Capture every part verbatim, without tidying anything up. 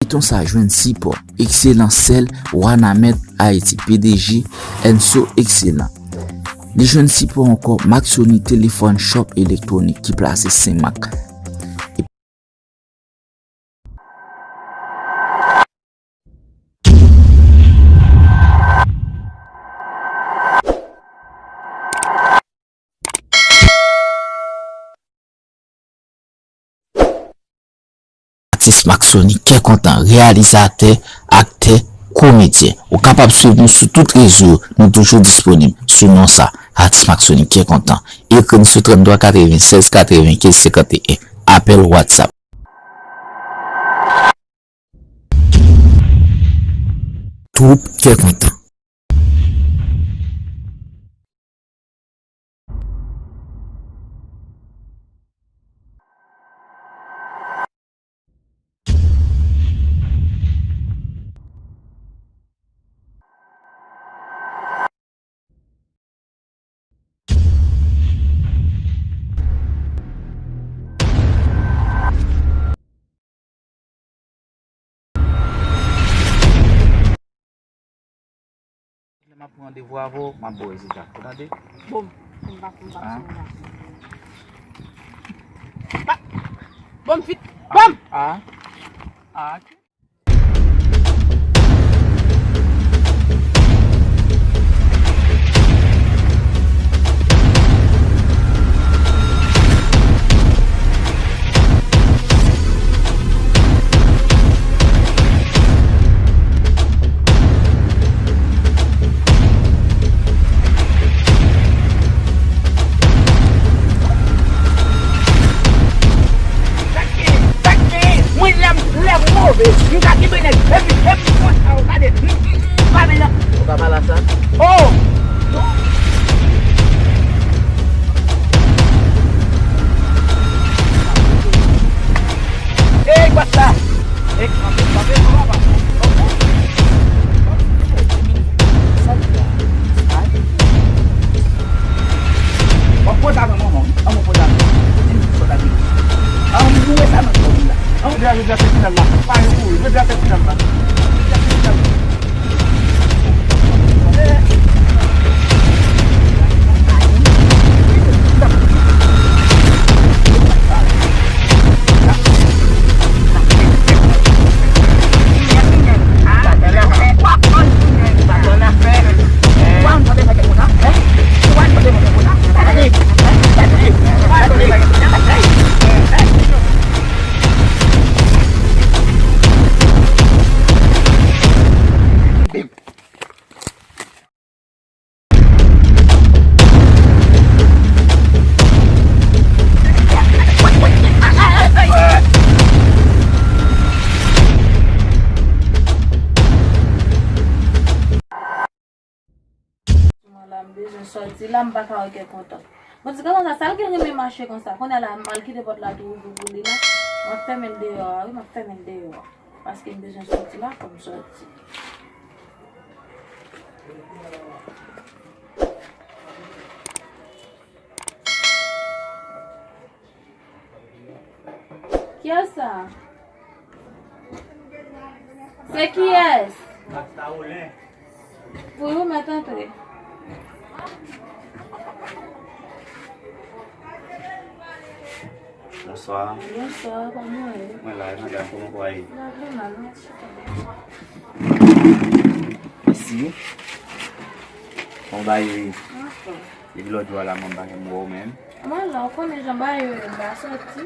Feyton sa jwenn sipò ekselan sèl Wanament Ayiti, P D G Enso Ekselan. Li jwenn sipò ankò Maxsony Telefòn Shop Elektwonik ki plase Senmak. Atis Maxsony Kè Kontan, reyalizatè, aktè, komedyen. Ou kapab swiv nou sou tout rezo yo, nou toujou disponib sou non sa, Atis Maxsony Kè Kontan. Ekri n sou tranntwa katrevennsèz katrevenkenz senkanteyen. Apèl WhatsApp. Twoup Kè Kontan. Lè m ap pran randevou avè w, m ap ba w rezilta. Ou tande? Bon, m pa konn sa. Ah. Bon, m fit. Bon. Ah. Ah. Sa k genyen? Sa k genyen? Mwen lè m, lè m move, m ka kenbe nèg. Epi, epi, mwen sa yo gade. M, m, m, m pa vin nan. Ou ka pale a sa? Oh! Ey, bòs la! Ey, kanpe, kanpe, kanpe, papa. W ap poze avè manman w, wi. An, mwen poze avè manman w. Di m ki sòt avè l. An, m boure sa nan kò w la. An, jodi a, jodi a se final la. Pa gen kouri. Jodi a se final la. Jodi a se final la. Mwen la, m bezwen sòti la, m pa ka wè Kè Kontan. Bon, ti kòman sa, sa l gen renmen mache konsa. Kounye a la, m al kite pòt la tou ouvri pou li la. M ap fèmen l deyò a, wi, m ap fèmen l deyò a. Paske m bezwen sòti la, fò m sòti. Kiyès sa? Se kiyès? Wi, ou mèt antre. Bonswa. Bonswa, kòman w ye? Mwen la, madam, kòman w ye? Lavi mal, mèsi. Mèsi. Kòman w ye? Anfòm. Depi lòt jou a la, mwen pa janm wè w menm. Mwen la, ou konnen jan bagay yo ye, m pa sòti.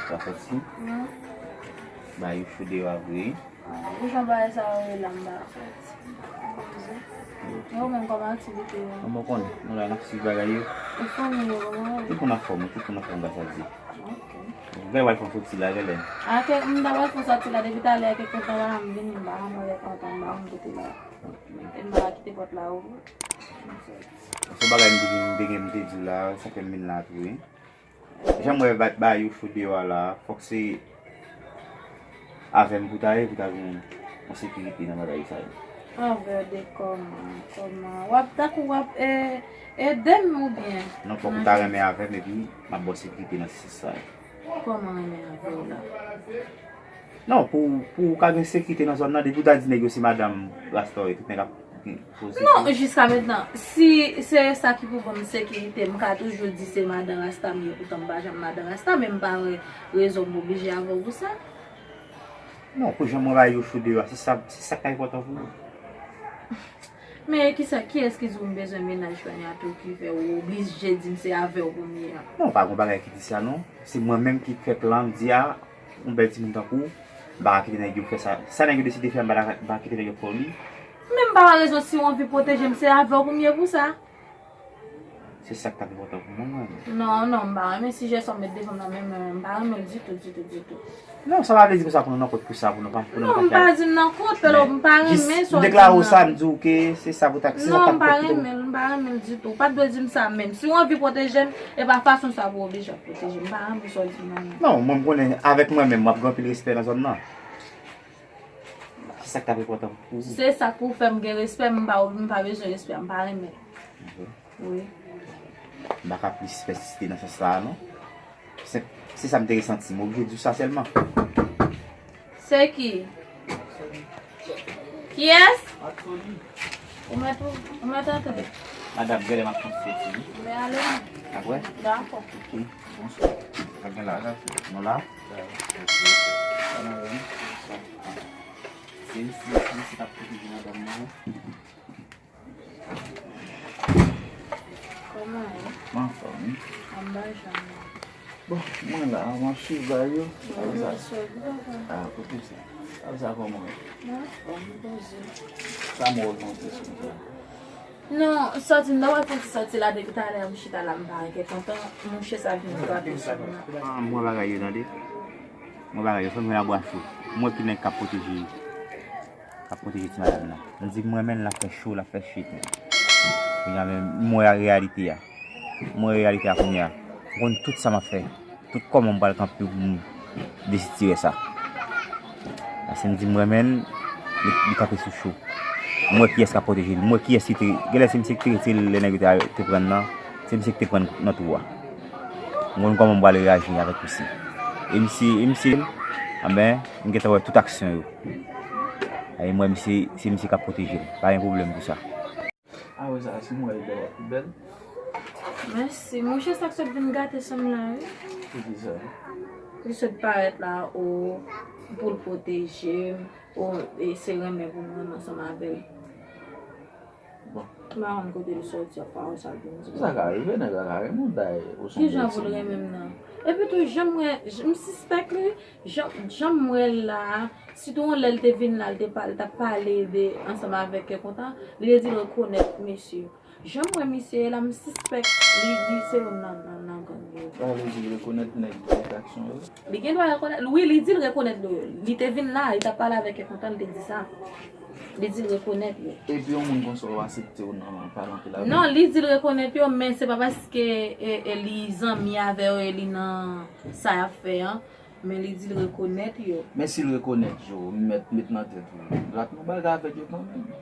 Pa sòti? Non. Bagay yo cho deyò a vre. Ah, ou jan bagay sa yo ye la, m pa sòti. Yo menm kòman aktivite yo? Mwen konnen, nou la n ap swiv bagay yo. E fanmi yo, kòman yo ye? Tout moun anfòm, tout moun anfòm, grasa Dye. Ok. Lè w al fè yon sòti la, genlè. Ah, ke, m ta pral fè yon sòti la, depi talè, Kè Kontan pa janm vini, m pa janm wè Kè Kontan, m pa konn kote l ye. E m pa kite pòt la ouvri. Se yon bagay m te gen, m te gen, m te di w la, sa fè m vin la tou, wi. Jan m wè ba-, bagay yo cho deyò a la, fòk se avè m pou ta ye, pou ta gen yon sekirite nan bagay sa yo. Avè w de kòman, kòman? W ap tankou w ap, e, ede m oubyen? Non, fòk ou ta renmen avè m, epi m ap ba w sekirite nan sans sa yo. Kòman renmen avè w la? Non, pou, pou w ka gen sekirite nan zòn nan, depi w ta di nèg yo se madanm Rasta w ye, tout nèg ap poze. Non, jiska mentnan, si se sa ki pou ban m sekirite, m ka toujou di se madan Rasta m ye, poutan m pa janm madan Rasta, men m pa wè rezon m oblije avè w pou sa. Non, pou jan mwen bay yo cho deyò a, se sa, se sa k ta enpòtan pou mwen. Men kisa, kiyès ki di w m bezwen mennaj Fanya tou ki fè w oblije di m se avè w pou m ye a? Non, pa gon bagay ki di sa non. Se mwen menm ki fè plan, m di a, yon bèl timoun tankou w, m pa ka kite nèg yo fè sa. Sa nèg yo deside fè, m pa ka, m pa ka kite nèg yo fè w li. Men m pa wè rezon, si w anvi pwoteje m, se avè w pou m ye pou sa. Se sa k t ap enpòtan pou mwen, mwen. Non, non, m pa renmen sijè sa w met devan m nan, men mwen, m pa renmen l ditou, ditou, ditou. Non, sa pa vle di konsa pou nou nan kont pou sa, pou nou pa, pou nou pa fè. Non, m pa di m nan kont, pelo, m pa renmen sa w di m nan. Jis m deklare w sa, m di w ke se sa pou ta, se sa k ap fèt pou. Non, m pa renmen l, m pa renmen l ditou. Ou pa t dwe di m sa menm. Si w anvi pwoteje m, e pa fason sa pou w oblije ap pwoteje m. M pa renmen sa w di m nan, non. Non, mwen m konnen avèk mwen menm, m ap gen anpil respè nan zòn nan. Se sa k t ap enpòtan pou ou. Se sa k pou fè m gen respè, m pa, m pa bezwen respè, m pa renmen l. Ok. Wi. M pa ka plis pèsiste nan sans sa a, non. Se, se sa m te resanti. M oblije di w sa sèlman. Se ki? Kiyès? Ou mèt, ou mèt antre. Madanm, genlè m ap soti wi. Men ale. Apre? Dakò. Ok. Bonswa. Sa gen la, la? Nou la? Se isi, se isi k ap pwoteje madanm nan. Kòman w ye? Mwen anfòm wi. Anba jan. Bon, mwen la, mwen ap swiv bagay yo. Apre sa. Ah, kote sa? Apre sa, kòman w ye? Mwen anfòm, poze. Sa mwen rekontre sou sa. Non, sòti, m ta pral fè ti sòti la depi talè, m chita la, m pa gen kontan. Mouche sa vin frape sou mwen. Ah, mwen bagay yo, tande. Mwen bagay yo, fè mwen labwa cho. Mwen ki nèg k ap pwoteje. K ap pwoteje ti madanm nan. M di m renmen l, l ap fè cho, l ap fè shit. Kounye a menm, m wè reyalite a. M wè reyalite a kounye a. M konn tout sa m ap fè. Tout kòman m pral kanpe pou m desitire sa. Paske m di m renmen l, li, li kanpe sou cho. M wè kiyès k ap pwoteje l. M wè kiyès ki te, genlè se misye ki te retire l lè nèg yo te, te pran l nan. Se misye ki te pran l nan twou a. M konn kòman m pral reyaji avèk misye. E misye, e misye, anben, m gentan wè tout aksyon yo. E m wè misye, se misye k ap pwoteje l. Pa gen pwoblèm pou sa. Apre sa, si m wè Eda w ap pi bèl. Mèsi. Monchè, sa k sot vin gate san m la, wi. Poukisa? Li sot parèt la, o, pou l pwoteje m, o, e se renmen pou m renmen ansanm avè l. Bon. M pa konn kote l sòti ak pawòl sa l vin di. Sa ka rive, nèg la ka renmen w, dayè, ou se yon bèl timoun. Kijan pou l renmen m nan? Epi tou, jan m wè, j-, m sispèk li, jan, jan m wè l la, sitou yon lè l te vin la, l te pale, l t ap pale de, ansanm avèk Kè Kontan, li te di l rekonèt mesye yo. Jan m wè misye ye la, m sispèk li, li se youn nan, nan, nan gang yo. Sa vle di l rekonèt nèg ki fè aksyon yo? Li gen dwa rekonèt, wi, li di l rekonèt yo. Li te vin la, li t ap pale avèk Kè Kontan, li te di sa. Li di l rekonèt yo. Epi yon moun konsa w aksepte w nan pale anpil avè l? Non, li di l rekonèt yo, men se pa paske, e, e, li zanmi avè yo e li nan sa y ap fè an, men li di l rekonèt yo. Men si l rekonèt yo, mèt met nan tèt ou, l ap nan bagay avèk yo kanmenm.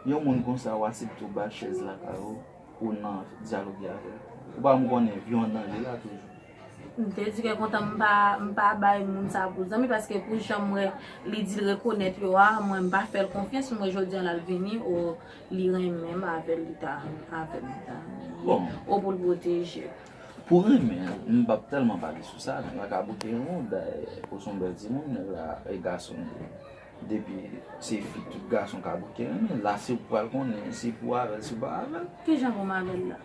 Yon moun konsa w aksepte w ba chèz lakay ou, ou nan dyaloge avè l. Ou pa menm konnen vi w an danje la toujou. M te di Kè Kontan m pa, m pa bay moun sa pou zanmi, paske pou jan m wè li di l rekonèt yo a, mwen m pa fè l konfyans, m wè jodi a la l vini, o li renmen m avè l, li ta avè m, li ta renmen. Bon. O pou l pwoteje. Pou renmen, m p ap tèlman pale sou sa, nèg la ka bouke renmen w, dayè, ou se yon bèl timoun, nèg la, e gason li ye. Depi se fi, tout gason ka bouke renmen. La, se ou k pral konnen si pou avè l, si ou pa avè l. Kijan pou m avè l la?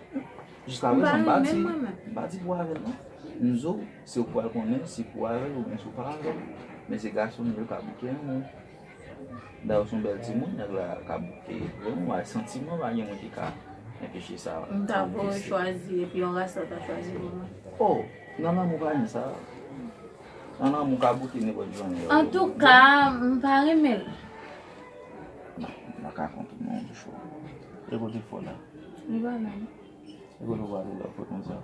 Jiskaprezan, m pa di, m pa di pou avè l, non. M di w, se ou k pral konnen si pou avè l oubyen si ou pa avè l. Men se gason yo ka bouke renmen. Dayè, ou se yon bèl timoun, nèg la ka bouke renmen w ak santiman, pa gen moun ki ka enpeche sa. M ta pou chwazi, epi yon rasta ta chwazi pou mwen. Oh, nan lanmou pa gen sa. Nan lanmou ka bouke nenpòt jan yo. Antouka, m pa renmen l. Non, m pa ka konprann non, bouch ou. E kote fò la? Li pa la non. E kote w prale la, kote konsa?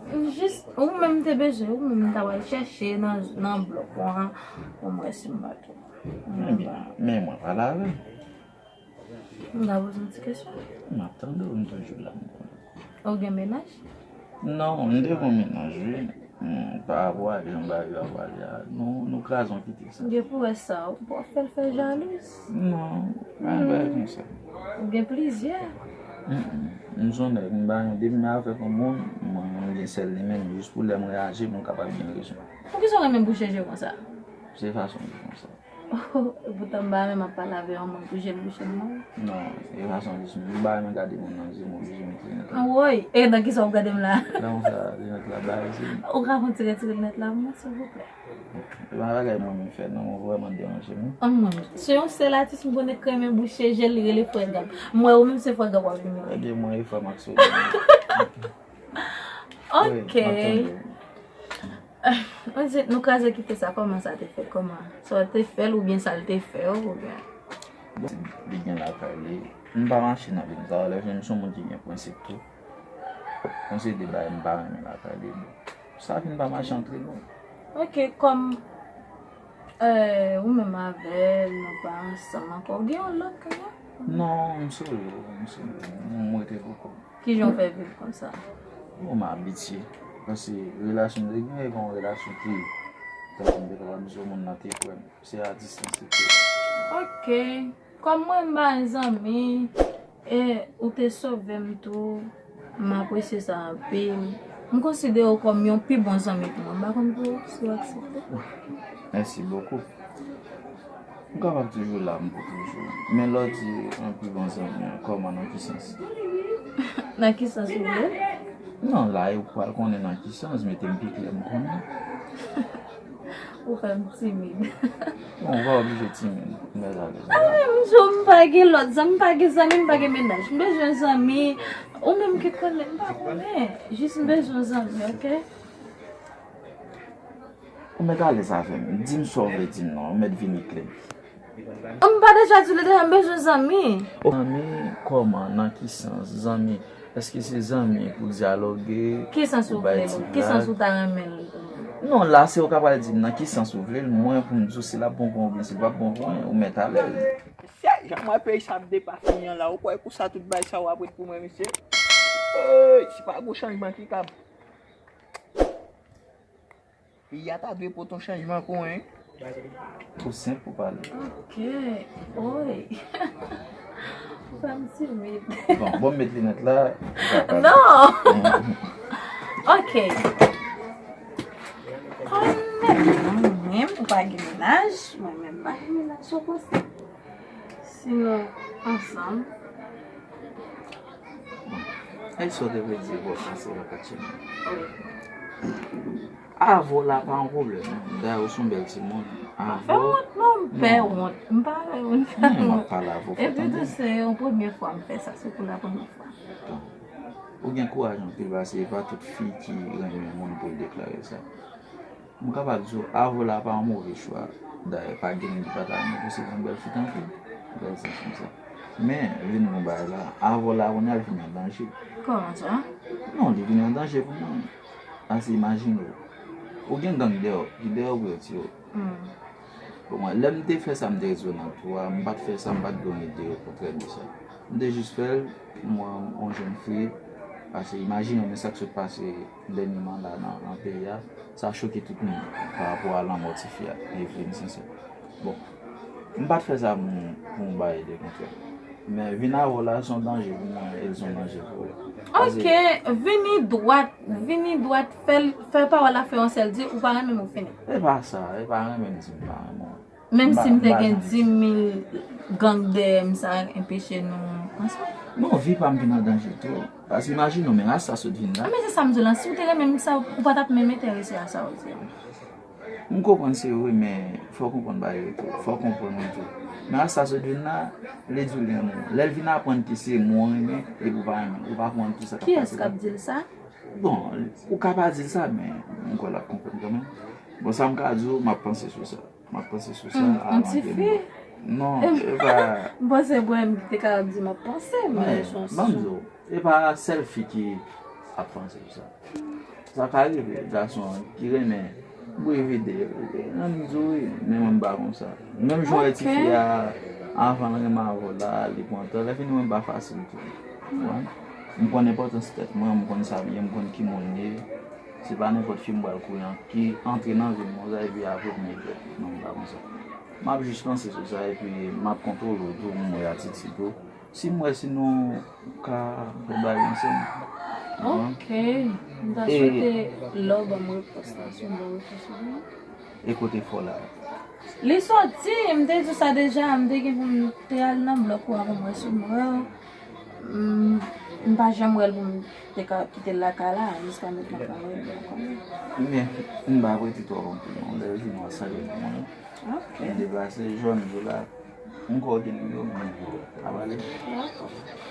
M jis, ou menm m te bezwen, ou menm m ta pral chèche nan, nan blòk ou an, pou m wè si m pa twouve. Ebyen, men mwen pale avè l. M ta poze yon ti kesyon. M ap tande w, m toujou la, m konnen. Ou gen mennaj? Non, m te gen mennaj, wi. Hmm, pa rapò a jan bagay yo ap ale a, nou, nou kraze yon kite sa. Gen pou wè sa, w ap fè l fè jalouz. Non, pa yon bagay konsa. Ou gen plizyè. Mm, mm. M se yon nèg, m pa yon, depi m avèk yon moun, mwen, m gen sèl li menm, jis pou lè m raje, pou m kapab gen rezon. Poukisa w renmen bouche je konsa? Se fason m ye konsa. Poutan m pa renmen m ap pale avè yon moun pou je l bouche m non. Non, e fason jis m pa renmen gade moun nan je m oblije met linèt la. Woy, e nan kisa w ap gade m la? Nan konsa, linèt la bay se. Ou ka konn ti retire linèt la pou mwen silvouplè? E pa bagay mwen menm fè non, mwen vrèman deranje m. An mwen, se yon sèl atis m konnen k renmen bouche je l, li rele Frè Gab. M wè ou menm se Frè Gab w ap vin. Ebyen mwen e Frè Maxwell. Ok. Wi, m ap tande w. Mwen di, nou kraze kite sa, kòman sa te fèt? Kòman? Sa w te fè l oubyen sa l te fè w oubyen? Bon, li gen lakay li. M pa mache nan vin sa, lè vin m se yon moun ki gen prensip tou. Yon seri de bagay m pa renmen lakay li. Sa vin pa mache antre nou. Ok, kòm, eh, ou menm avè l, nou pa ansanm ankò. Ou gen yon lòt kounye a? Non, m solo, m solo. M rete pou kò m. Kijan w fè viv konsa? Bon, m abitye. Paske relasyon m te gen, se pa yon relasyon ki, tankou m te kapab di w moun nan te kwè m. Se a distans li te ye. Ok. Kòm mwen m pa gen zanmi, e ou te sove m tou, m apresye sa anpil. M konsidere w kòm yon pi bon zanmi pou mwen. M pa konn pou ou, si w aksepte. Merci beaucoup. M kapab toujou la, m pou toujou. Men lè w di yon pi bon zanmi an, kòman, nan ki sans? Nan ki sans ou vle? Non, la, ou pral konnen nan ki sans, mete m pi klè m konnen. Ou fè m timid. Non, ou pa oblije timid. M bèl alèz. Ah, m di w, m pa gen lòt zanmi, m pa gen zanmi, m pa gen mennaj. M bezwen zanmi. Ou menm ki konnen, m pa konnen. Jis m bezwen zanmi, ok? Ou mèt alèz avè m. Di m sa w vle di m non. Ou mèt vini klè. M pa deja di w li deja, m bezwen zanmi. Zanmi, kòman? Nan ki sans? Zanmi, èske se zanmi pou dyaloge, pou bay ti blag? Ki sans ou vle l? Ki sans ou ta renmen l? Non, la se ou k ap pral di m nan ki sans ou vle l, mwen pou m di w si l ap bon pou mwen oubyen si l p ap bon pou mwen, ou mèt alèz. Mesye, jan m wè peyi sa ap depase an la, ou kwè pou sa tout bagay sa yo ap ret pou mwen, mesye? Ey, si pa gon chanjman ki kab Peyi a ta dwe pote yon chanjman pou mwen. Tou senp pou pale. Ok. Oy. Ou fè m timid. Bon, bon, m met linèt la. Non. Ok. Kòm mwen menm, ou pa gen mennaj, mwen menm pa gen mennaj, sa w panse? Si nou ansanm. Èske w te vle di vòt ansanm ak Atchèman? Avè w la pa yon pwoblèm. Dayè, ou se yon bèl timoun. Avè w. Pa fè wont non, m pè wont. M pa renmen moun fè wont. Men m ap pale avè w, fò tande. Epi tou, se yon premye fwa m fè sa, se pou la premye fwa. Bon. Ou gen kouraj anpil, paske e pa tout fi ki renmen moun pou l deklare sa. M kapab di w, avè w la pa yon move chwa. Dayè, pa gen moun ki pa ta renmen pou se yon bèl fi tankou w. Bèl sans konsa. Men, vin gon bagay la, avè w la kounye a l vin an danje. Kòman sa? Non, li vin an danje pou mwen. Paske imajine w, ou gen gang dèyè w, ki dèyè w pou yo tiye w. Hmm. Pou mwen, lè m te fè sa, m te ret nan tou a, m pa t fè sa, m pa t gen yon ide okontrè de sa. M te jis fè l pou mwen, yon jèn fi, paske imajine w, men sa k sot pase dènyèman la nan, nan peyi a, sa choke tout moun pa rapò a lanmò tifi a, Evelyne Sincère. Bon, m pa t fè sa pou, pou m bay ide kontrè. Men vin avè w la, se yon danje pou mwen, e l se yon danje pou ou. Ok, vini dwat, vini dwat, fè l, fè pawòl la fè yon sèl di, ou pa renmen m, ou fini. E pa sa, e pa renmen m di m pa renmen w. Menm si m te gen dis mil gang dèyè m, sa enpeche nou ansanm? Non, vi pa m vin an danje tou. Paske imajine w, men rasta sot vin la. Men se sa m di w lan, si w te renmen m, sa, ou pa t ap menm enterese a sa w di a. M konprann se vre, men fò w konprann bagay yo tou. Fò w konprann mwen tou. Men rasta sot vin la, li di w li renmen w. Lè l vin aprann ke se mwen w renmen, epi w pa renmen l, ou pa konprann tou sa k ap pase la. Kiyès k ap di l sa? Bon, ou ka pa di l sa, men m kwè l ap konprann kanmenm. Bon, sa m ka di w, m ap panse sou sa. M ap panse sou sa. Hmm, yon ti fi? Non, e pa. M panse mwen menm ki te kapab di m ap panse, men se yon. Ban m di w, e pa sèl fi ki ap panse sou sa. Sa ka rive, gason ki renmen bwè vide, nan mizo wi, men mwen m pa konsa. Menm jan w wè tifi a, avan l renmen avè w la, li pran tan, lè fini mwen m pa fasil tou. Konprann? M konn enpòtans tèt mwen, m konn sa m ye, m konn ki moun m ye. Se pa nenpòt fi m pral kouri an, ki antre nan vi m konsa, epi apre pou m regrèt. Non, m pa konsa. M ap jis panse sou sa, epi m ap kontwole w tou, pou m wè atitid ou. Si m wè si nou ka fè bagay ansanm. Ok. M ta swete lè w ban m repons la, si w ban m repons ou. E kote fò la? Li soti, m te di w sa deja, m te gen pou m te al nan blòk ou a pou m wè si m wè w. M, m pa janm wè l pou m te ka kite l lakay la, jiska mentnan m pa wè l ankò. Ebyen, m pa ap rete twòp anpil non, lè jou nou a salye pou mwen. Ok. M deplase, jwenn jou la, m kwè w gen nimewo m, m ap pale. Dakò.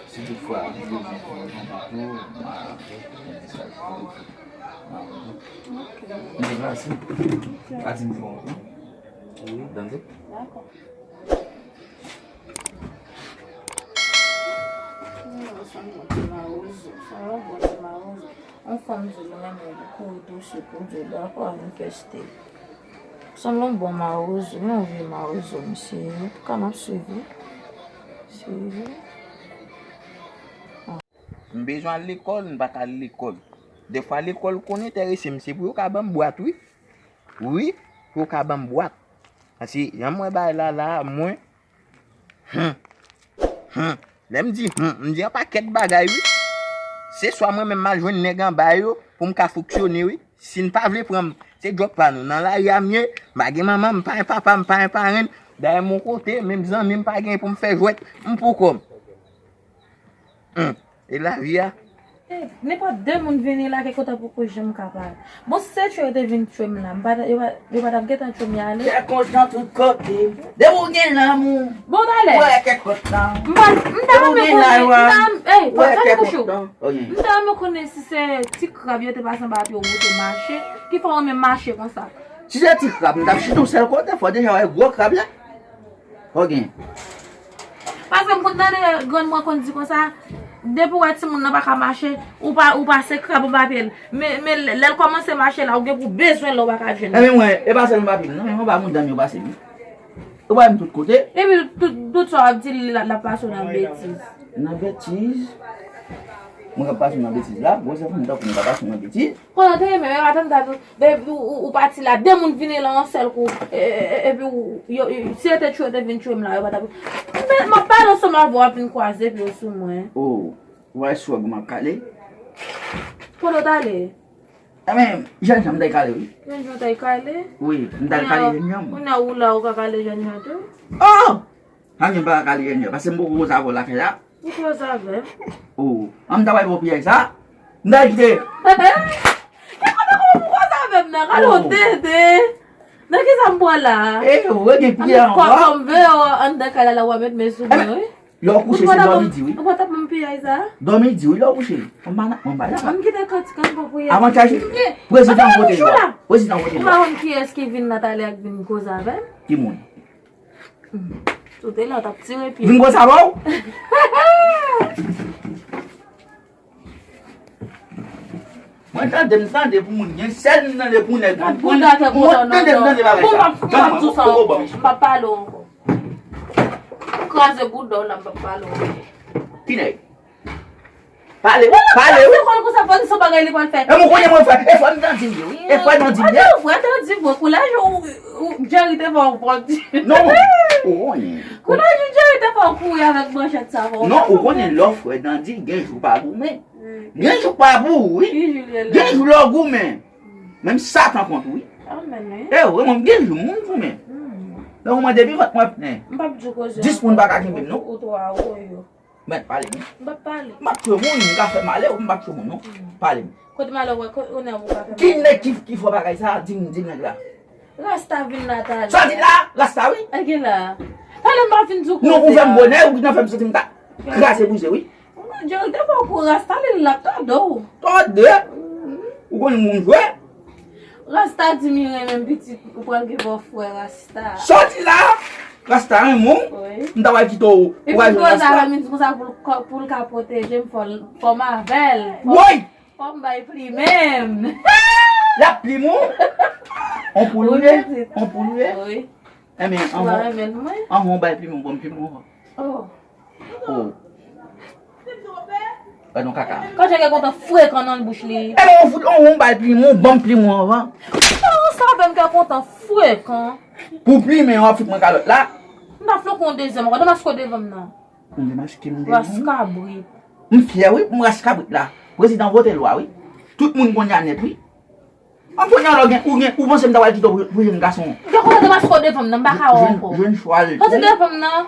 Si toutfwa, m bezwen fè yon kontak tou, m a fè mesaj pou ou. M a, m deplase. Pa di m fò anpil. Wi. Tande? Dakò. Yon fanm di l renmen l, kouri tou sou pou di l dakò, vin fè stay. Sanble yon bon mawozo, yon vye mawozo, mesye. Antouka, m ap swiv, wi. Swiv, wi. M bezwen al lekòl, m pa ka al lekòl. Dèfwa lekòl konn enterese m, se pou yo ka ban m bwat, wi. Wi, pou yo ka ban m bwat. Paske, jan m wè bagay la, la, mwen, Hum. Hum. Lè m di hum, m di yon pakèt bagay, wi. Se swa mwen menm m al jwenn nèg anba yo pou m ka fonksyone, wi. Si n pa vle pran m, se djòb pa nou. Nan lari a m ye, m pa gen manman, m pa gen papa, m pa gen parenn. Dayè m yon kote, menm zanmi m pa gen pou m fè jwèt, m pou kò m. Hum. E lavi a? Eh, nenpòt de moun vini la, kèk kote poko janm ka pale. Bon, si se tchwe yo te vin tchwe m la, m pa ta, yo pa, yo pa t ap gentan tchwe m y ale. Kè kontan tout kote. Depi w gen lanmou. Bon, talè. Wè, kè kontan. M pa, m ta renmen konnen, m ta, eh, talè kouchou. M ta renmen konnen si se ti krab yo te pase anba pye w ou te mache, ki fè w renmen mache konsa. Si se ti krab, m t ap chita yon sèl kote, fò deja wè gwo krab la. Ok. Paske m konn tande grann mwen konn di konsa, depi w wè timoun nan pa ka mache, ou pa, ou pase krab anba pye l. Men, men lè, lè l kòmanse mache la, ou gen pou bezwen l, ou pa ka jwenn li. Enben mwen, e pa sèlman anba pye m, non, men anba mouda m yo pase m. Ou pa wè m tout kote. Epi tout, tout sa w ap di, l, l ap pase w nan betiz. Nan betiz? Mwen k ap pase w nan betiz la, gwosè fanm tankou mwen ka pase w nan betiz. Konnen w te renmen, men atann ta tou, depi ou, ou, ou pati la, de moun vini la yon sèl kou, e, e, e, epi ou, yo, yo, si yo te tchwe, yo te vin tchwe m la, yo pa t ap. Men, m ap pale ansanm avè w, w ap vin kwaze pye w sou mwen. Oh, ou wè swag m ap kale? Kote w t ale? Enben, jènjan m t al kale, wi. Jènjan w t al kale? Wi, m t al kale jènjan m. Kounye a ou la, ou ka kale jènjan tou? Oh! Anyen pa ka li renye, paske m poko koze avè w lakay la. Ou koze avè m? Oh, an m ta bay bon piyay sa. M ta kite. Gade kòman pou koze avè m nan, gade yon tete. Nan kisa m pran la? Eh, ou gen piyay ankò. Kòm ve yo anndan kay la, la w a met men sou mwen, wi. Lè w kouche, se dòmi di, wi. Ou pa t ap ban m piyay sa? Dòmi di, wi, lè w kouche. Mwen ba la. Mwen kite kantik an pou piyay. Avantaj, prezidan vote lwa. Prezidan vote lwa. M pa konn kiyès ki vin nan talè ak vin koze avè m. Ki moun? Sou tele, w t ap tire pye. Vin konsa, bò. Mwen tande, m tande pou moun gen sèl, m tande pou nèg. Gad bouda ke bouda nan dan. Bon, m ap, m ap di w sa ankò. M p ap pale w ankò. Kraze bouda w la, m p ap pale w ankò. Ki nèg? Pale, pale, wi. Se kòl konsa, fò di son bagay li pral fè. E mwen konnen mwen fè. E fò n tan di m ye, wi. E fò n tan di m ye. Atò, frè, tan di mwen, koulaj ou, ou, Jerry te fè w pòdi. Non, ou konnen. Koulaj ou, Jerry te fè w kouri avèk manchèt sa, fò. Non, ou konnen lè w frè Dandi, gen jou pa goumen. Gen jou pa pou ou, wi. Gen jou lè w goumen. Menm Satan kont ou, wi. Amèn, wi. E, wi, mwen, gen jou, moun goumen. Lè w mande pi vant mwen plen. M p ap di w koze. Dis moun pa ka kenbe m, non. Ou twò a woyo. Mèt, pale m. M p ap pale. M p ap tchwe moun, m ka fè malè, m p ap tchwe moun, non. Pale m. Kote malè w wè, kote onè w ka fè malè? Ki nèg ki, ki fè bagay sa, di m, di m nèg la. Rasta vin la talè. Sa di la, Rasta, wi. Ak gen la. Talè m pa fin di w koze. Non, ou fè m bonè, ou nan fè m santi m ta kraze brize, wi. Jerry te fè w kou Rasta, li l ap tande w. Tande? Ou konn moun jwe? Rasta di m li renmen m pitit, ou pral gen bòfrè Rasta. Sòti la! Rasta renmen w. Wi. M ta pral kite w. Epi m koze avè m, m di konsa pou l ka, pou l ka pwoteje m, fò l, fò m avè l. Woy! Fò m bay plimen m. L ap plim ou? On poul ou ye? On poul ou ye? Wi. Enben, anvan, anvan w bay plimen, ou ban m plimen w. Oh. Oh. Gad yon kaka. Kòjè kè kontan frekan nan bouch li. Epi yon fout yon won bal plimen, yon banm plimen anvan. Sa fè m kè kontan frekan. Pou plimen, w ap fout mwen kalòt la. M ta flonk yon dezyèm ankò. Demaske w devan m nan. M demaske m devan. Ras kabrit. M fyè wi, m ras kabrit la. Prezidan vote lwa wi. Tout moun konn ya nèt wi. An kounye a la ou gen, ou gen, ou panse m ta pral kite w pou, pou jèn gason. Gade kòman demaske w devan m nan, m pa ka wè ankò. Jèn chwal. Soti devan m nan.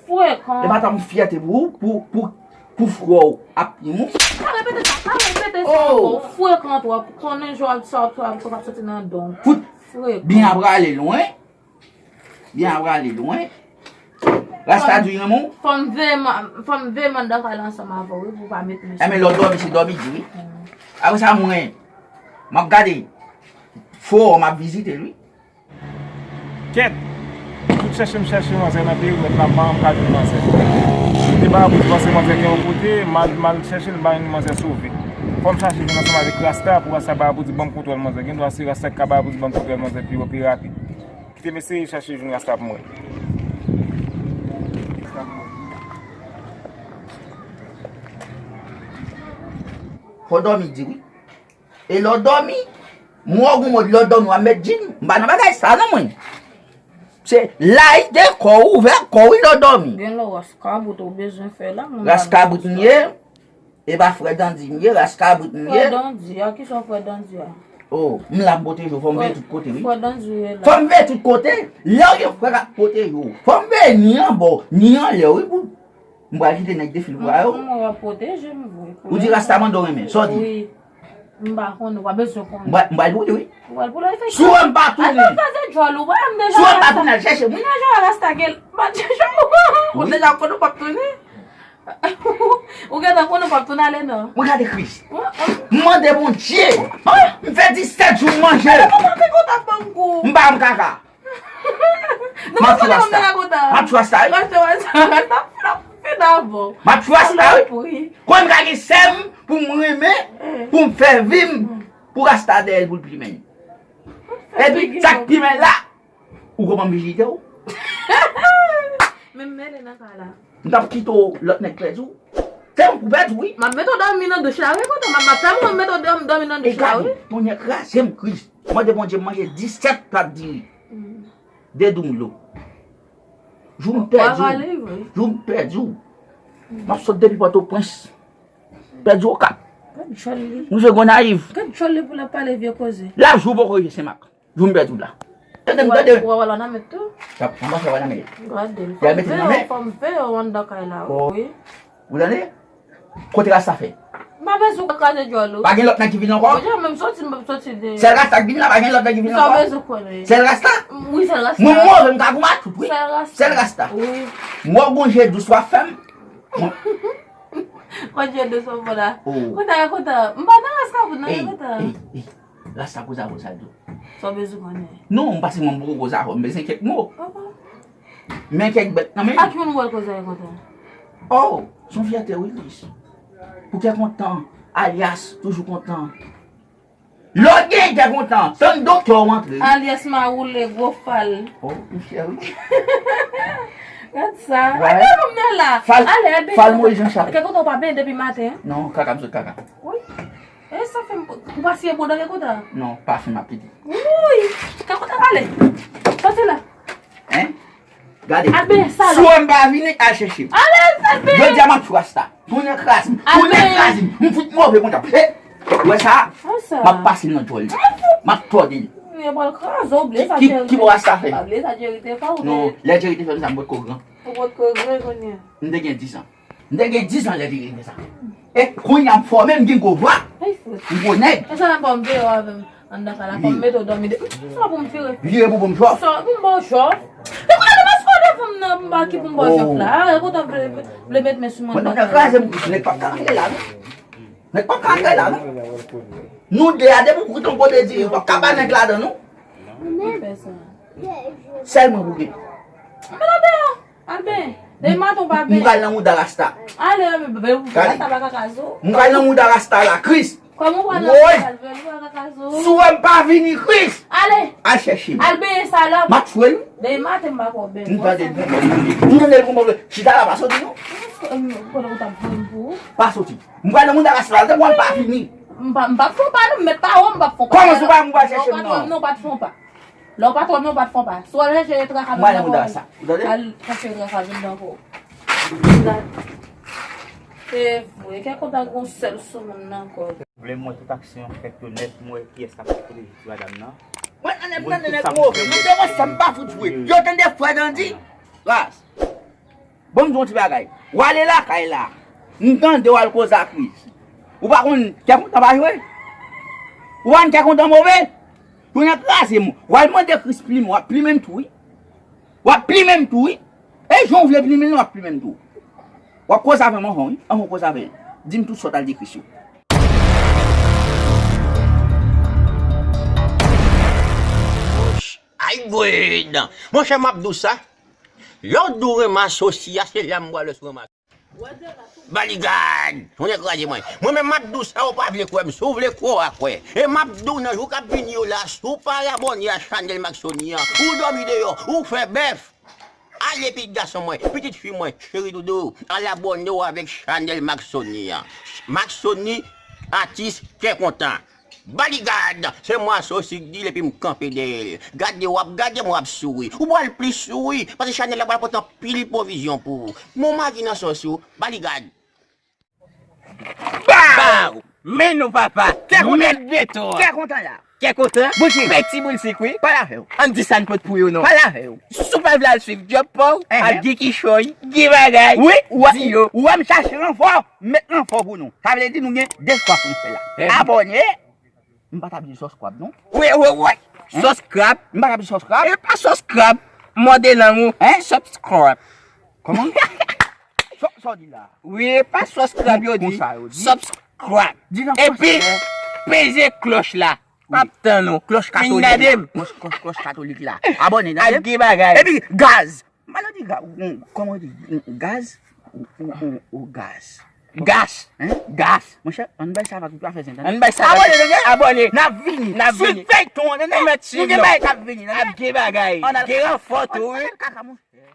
Frekan. E pa ta m fyète pou ou, pou, pou, pou frè w ap pi mou. Pa repete sa, pa repete sa ankò. Frekan twòp. Konnen jwèt sa w ap, sa w ap soti nan don. Fout. Frekan. Byen ap rale lwen. Byen ap rale lwen. Rasta di renmen w. Fò m veye man, fò m veye mandan kay la ansanm avè w wi pou w pa met men sou mwen. Enben lè w dòmi se dòmi di wi. Apre sa mwen, m ap gade. Fò m ap vizite l wi. Kèt! Tout chèche m chèche manzè nan perimèt la, m pa janm ka jwenn manzè. M te ba Bouch panse manzè gen yon kote, m al, m al chèche l, m pa jwenn manzè sove. Fò m chache jwenn ansanm avèk Rasta pou Rasta ba Bouch di ban m kontwòl manzè. Gendwa se Rasta ki ka ba Bouch di ban m kontwòl manzè pi, pi rapid. Kite m eseye chache jwenn Rasta pou mwen. Fò dòmi di wi. E lè w dòmi, m wè w gon mòd lè w dòmi w ap mèt djin. M pa nan bagay sa non mwen. Se layite kò w, ouvè kò w wi lè w dòmi. Gen lè w ras kabrit ou bezwen fè la. Ras kabrit m ye. E pa frè Dandi m ye, ras kabrit m ye. Frè Dandi a, kisa w frè Dandi a? Oh, m la m pwoteje w, fò m veye tout kote wi. Frè Dandi w ye la. Fò m veye tout kote. Lè w gen frè k ap pwoteje w, fò m veye ni anba w, ni anlè w wi pou m pral kite nèg defile pou yo. M, m, w ap pwoteje m vre. Ou di Rasta mande w renmen, sa w di? Wi. M pa konnen, w pa bezwen konnen. M pral, m pral pou li wi. Ou pral pou li efektivman. Si w wè m pa tounen. Al pa faze djòl ou, wè m deja. Si w wè m pa tounen, al chèche m wi. M deja Rasta gen, m pa deja. Ou deja konnen w p ap tounen. Ou gentan konnen w p ap tounen ale non. Mwen gade Kris. M mande Bondye. M fè disèt jou m manje. M pa m kaka. M ap tou Rasta. M ap tou Rasta wi. M ap tou Rasta wi. Kòman m ka gen sè m pou m renmen, pou m fè vi m, pou Rasta dèyè l pou l plimen. Epi sa k pi mal la, ou konprann vijinite w? Men m mele nan kay la. M t ap kite w lòt nèg pèdi w. Se yon kou pèdi w wi. M ap mete w dòmi nan douch la wi, kote m ap, m ap fè moun mete w dòmi, dòmi nan douch la wi. Tonnyè kraze m Kris. Mande Bondye m manje disèt plat diri. De doum dlo. Jou m pèdi w. Jou m pèdi w. M ap sot depi Pòtoprens. Pèdi w Okap. Gad djòl li. M rive Gonayiv. Gad djòl li pou l ap pale vye koze. L ap jou poko rive Senmak. Jou m pèdi w la. Tande m, tande. Ou wè w al nan men tou? Sa, sa m pa fè w al nan men. Gade l. Y al mete l nan men. Fò m veye w anndan kay la wi. Ou tande? Kote Rasta fè? M pa bezwen w kraze djòl ou. Pa gen lòt nèg ki vin ankò? Ou deja menm soti, m p ap soti de. Sèl Rasta k vin la, pa gen lòt nèg ki vin ankò? Sa w bezwen konnen? Sèl Rasta? Wi, sèl Rasta. Mwen move, m ka goumen ak tout, wi. Sèl Rasta. Sèl Rasta. Wi. M wè w gon je dous w ap fè m. Mwen Konn je dous w ap fè la. Oh. Kontan, kontan. M pa nan Rasta pou nan kontan. Ey, ey, ey. Rasta koze avè w sa l di w. Sa w bezwen konnen? Non, m pa sèlman m poko koze avè w, m bezwen kèk mo. Papa. Men kèk bèt nan men. Ak moun w wè l koze avè kontan. Oh, se yon fyète wi Kris. Pou kè kontan, alyas, toujou kontan. Lè w gen kè kontan, tann doktè w antre. Alyas mawoule, gwo fal. Oh, m fyè wi. Gad sa. Wè. Gade kòm nan la. Fal, ale, al benyen. Fal Moyiz Janchal. Kè kontan w pa benyen depi maten. Non, kaka m sot kaka. Wi. E sa fè m, ou pa siye bouda gen kontan? Non, pa fè m ap piti. Wouy! Kè kontan ale. Soti la. Hein? Gade. Al benyen sa la. Si w wè m pa vini, al chèche m. Ale, al benyen. Jodi a m ap tou Rasta. Tounen kraz m. Tounen kraz m. M fout move kontan. He! Ou wè sa? M ap pase l nan djòl li. M ap tòde l. Yo pral kraze w, ble sa Jerry. Ki, ki bò Rasta fè? Pa ble sa Jerry te fè w. Non, lè Jerry te fè m sa, m potko gran. Ou potko gran kounye a. M te gen dis an. M te gen dis an lè li rive sa. E kounye a m fòme, m gen gwo vwa. Ay, fout. M gwo nèg. E sa menm pa m veye w avè m anndan kay la, fò m mete w dòmi de. Sa pou m vire. Vire pou, pou m jòf. Sa pou m ba w jòf. E kounye a te paske w devan m nan, m pa ki pou m ba w jòf la. E kontan vle, vle met men sou mwen. Mwen nan kraze m, nèg p ap ka antre la, non. Nèg p ap ka antre la, non. Nou de a, depi w koute yon kote diri, w p ap ka ba nèg ladan, non. M fè sa. Sèl mwen pou gen. M mete w deyò. Al benyen. Demen maten w pa benyen. M pral nan mouda Rasta. Ale, rasta pa ka kraze w. M pral nan mouda Rasta la, Kris. Kòman w pral nan mouda Rasta? Vèl ou pa ka kraze w. Si w wè m pa vini, Kris. Ale. Al chèche m. Al benyen sa la. M ap fwe l. Demen maten m pa kwè w benyen. M tande l pou mwen. M tande l pou mwen. Chita la pa soti non. Kote ou t ap vann pou ou? Pa soti. M pral nan mouda ras la, se mwen pa fini. M pa, m p ap fon pa non, m mèt pa wè w, m p ap fon pa. Kòman se ou pa m pral chèche m non? Lè w pa t wè m non, w pa t fon pa. Lè w pa t wè m non, w pa t fon pa. Si w al chèche traka vin nan kò w, al chèche traka vin nan kò w. Se vre, kè kontan gon sèl sou moun nan kò. Vle m wè tout aksyon fèt yo nèt, m wè kiyès k ap kote ti madanm nan. Mwen, anlè m tande nèg move. Mwen te wè sa m pa fout jwe. Yo tande frè Dandi. Ras. Bon, m di w yon ti bagay. W ale lakay la. M tande w al koze ak Chris. Ou pa konn kè kontan pa jwe? Ou pa konn kè kontan move? Pou nan kraze m. W al mande Chris plimen, w ap plimen m tou, wi. W ap plimen m tou, wi. E jan w vle plimen l, w ap plimen m tou. W ap koze avè m anvan, wi. Anvan w koze avè l. Di m tout sa w t al di Chris yo. Ay, gred! Monchè, m ap di w sa. Lè w di w renmen asosi a, se la m pral wè si w renmen asosi. Baligad! Ou te kraze mwen. Mwen menm m ap di w sa, ou pa vle kwè m. Si w vle kwè, w a kwè. E m ap di w nan jou k ap vini yo la, si w pa abòne a chanèl Maxony an, ou dòmi deyò, ou fè bèf. Ale pitit gason mwen, pitit fi mwen, cheri doudou, al abòne w avèk chanèl Maxony an. Maxony, atis kè kontan. Baligad! Se mwen asosi k di l epi m kanpe dèyè l. Gade w ap gade m, w ap souri. Ou pral plis souri, paske chanèl la pral pote anpil pwovizyon pou ou. Mon magi nan sòs ou, Baligad! Baw! Men nou papa! Kè kontan! Mèt beton an! Kè kontan la! Kè kontan? Boul sik! Peti boul sik, wi! Pale avè w! Ann di sa n pot pou yo non! Pale avè w! Si w pa vle al swiv djòb pa w, al gen kichòy, gen bagay! Wi! Ou wè, di yo! Ou wè m chache ranfò! M met ranfò pou nou. Sa vle di nou gen de chwa pou n fè la. Abòne. M pa t ap di subscribe non. Wi, wi, wi. Subscribe. M pa t ap di subscribe. E pa subscribe. Mòde lang ou. Subscribe. Kòman? Sa w di la? Wi, e pa subscribe yo di. Konsa yo di. Subscribe. Epi peze klòch la. M ap tann ou. Klòch katolik la. Klòch, klòch, klòch katolik la. Abòne, tande? Ak gen bagay. Epi gaz. M pa nan di ga-, ou, ou, kòman w di? Ou, ou gaz. Ou, ou, ou gaz. Gas. Hein? Gas. Monchè, ann bay sa vag, ou pa fè zen, tande? Ann bay sa vag. Abòne, tande? Abòne. N ap vini. N ap vini. Swiv feyton an, tande? Ou mèt swiv nou. Nou gen bagay k ap vini, tande? Ap gen bagay. Gen ranfò tou, wi. Kaka, monchè.